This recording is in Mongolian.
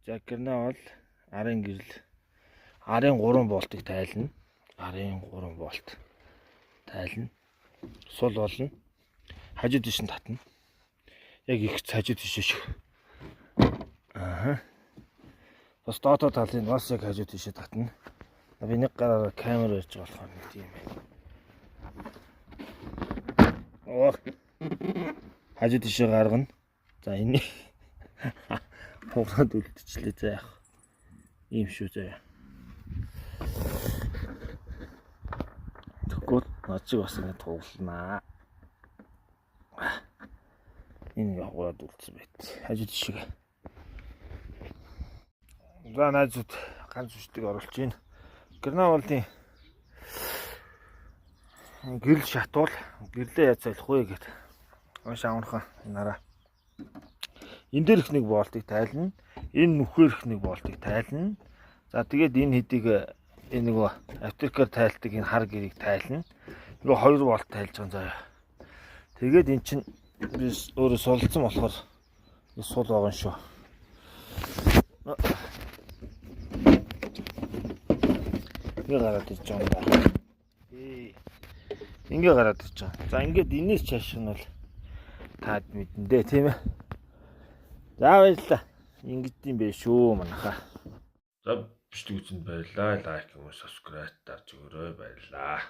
За, Керна бол арын гэрэл арын 3 болтыг тайлна. Арын 3 болт тайлна. Сул болно. Хажуу тийш нь татна. Яг их хажуу тийш шиг. Аа. Бас доотоо талын бас яг хажуу тийшээ татна. Би нэг гараараа камер барьж байгаа болохоор нэг тийм байна. Оо. Хажуу тийшээ гаргана. За, энэ хугараад үлдчихлээ, за яах. Ийм шүү заяа. Тэгэхгүй над шиг бас ингэ туугланаа. Энэ ингээ хугараад үлдсэн байт. Хажуу тийшээ. За, найзууд, ганц үстийг оруулж байна. Гернавалын гэрэл шатуул гэрлээ яаж залах вэ гэд. Унш амархан нараа. Энэ дээр их нэг болтыг тайлна. Энэ нүхээр их нэг болтыг тайлна. За, тэгээд энэ хэдийг энэ нөгөө аптекаар тайлдаг энэ хар гэрийг тайлна. Нөгөө 2 болт тайлж байгаа заяа. Тэгээд эн чинь би өөрөө сулцсан болохоор сул байгаа юм шүү. Ингээ гараад ирж байгаа юм да. Ингээ гараад ирж байгаа. За, ингээд энэс чааш нь бол таад мэдэн дээ, тийм ээ. За, баярлалаа. Ингэд юм бэ шүү манайхаа. За, бичлэг үзсэнд баярлалаа. Like юм уу, subscribe дарж өгөөрэй. Баярлалаа.